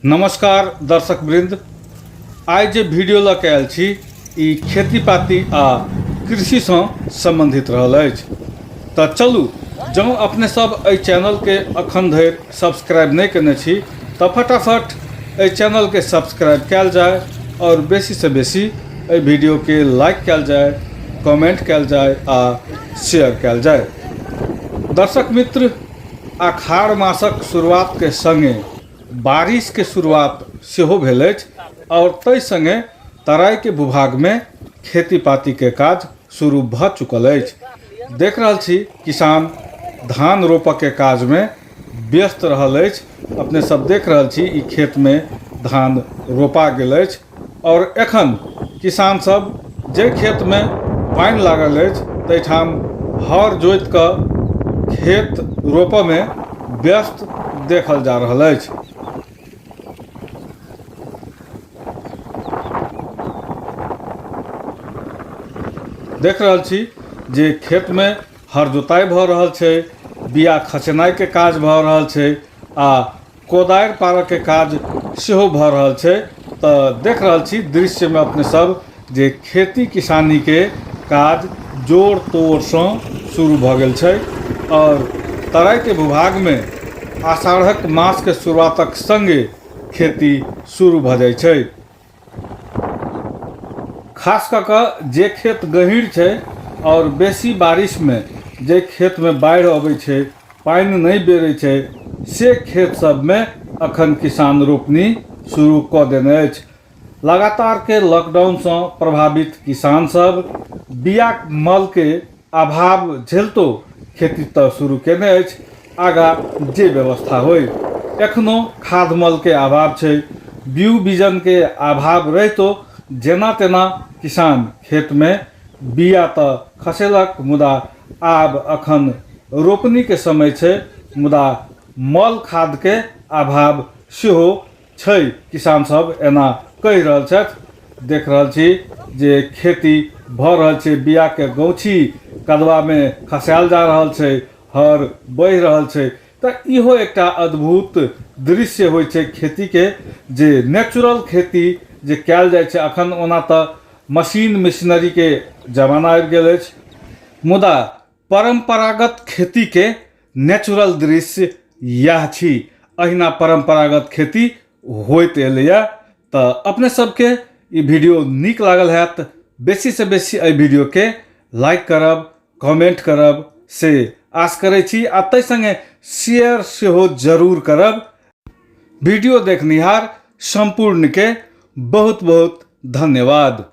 नमस्कार दर्शक वृंद, आइ जे वीडियो लऽ के आयल छी ई खेती पाती आ कृषिसँ सम्बन्धित रहल अछि। तऽ चलू, जँ अपने सब एहि चैनलके अखन धरि सब्सक्राइब नहि केने छी तऽ फटाफट एहि चैनलके सब्सक्राइब कयल जाय आओर बेसीसँ बेसी एहि वीडियोके लाइक कयल जाय, कमेंट कयल जाय आ शेयर कयल जाय। दर्शक मित्र, आषाढ़ मासक शुरुआतके सङ्गे बारिशके शुरुआत सेहो भेल अछि आओर ताहि सङ्गे तराइके भूभागमे खेती पातीके काज शुरू भऽ चुकल अछि। देख रहल छी किसान धान रोपऽके काजमे व्यस्त रहल अछि। अपने सब देख रहल छी ई खेतमे धान रोपा गेल अछि आओर एखन किसान सब जाहि खेतमे पानि लागल अछि ताहिठाम हर जोति कऽ खेत रोपऽमे व्यस्त देखल जा रहल अछि। देख रहल छी जे खेतमे हर जोताइ भऽ रहल छै, बिया खसेनाइके काज भऽ रहल छै आ कोदारि पारऽके काज सेहो भऽ रहल छै। तऽ देख रहल छी दृश्यमे अपने सब जे खेती किसानीके काज जोर तोरसँ शुरू भऽ गेल छै आओर तराइके भूभागमे आषाढ़क मासके शुरुआतक सङ्गे खेती शुरू भऽ जाइ छै। खास कऽ कऽ जे खेत गहीँर छै आओर बेसी बारिशमे जाहि खेतमे बाढ़ि अबै छै, पानि नहि बेरै छै, से खेत सबमे अखन किसान रोपनी शुरू कऽ देने अछि। लगातारके लॉकडाउनसँ प्रभावित किसान सब बिया मलके अभाव झेलतो खेती तऽ शुरू केने अछि, आगाँ जे व्यवस्था होइ। एखनो खाद मलके अभाव छै, बीउ बीजनके अभाव रहितो जेना तेना किसान खेतमे बिया तऽ खसेलक, मुदा आब अखन रोपनीके समय छै, मुदा मल खादके अभाव सेहो छै, किसान सब एना कहि रहल छथि। देख रहल छी जे खेती भऽ रहल छै, बियाके गौछी कदवामे खसायल जा रहल छै, हर बहि रहल छै। तऽ इहो एकटा अद्भुत दृश्य होइ छै खेतीके, जे नेचुरल खेती जे कयल जाइ छै। अखन ओना तऽ मशीन मशीनरीके जमाना आबि गेल अछि, मुदा परम्परागत खेतीके नेचुरल दृश्य इएह छी। अहिना परम्परागत खेती होइत एलैए। तऽ अपने सबके ई वीडियो नीक लागल हैत, बेसीसँ बेसी एहि वीडियोके लाइक करब, कमेंट करब से आश करै छी आ ताहि सङ्गे शेयर सेहो जरूर करब। वीडियो देखनिहार सम्पूर्णके बहुत बहुत धन्यवाद।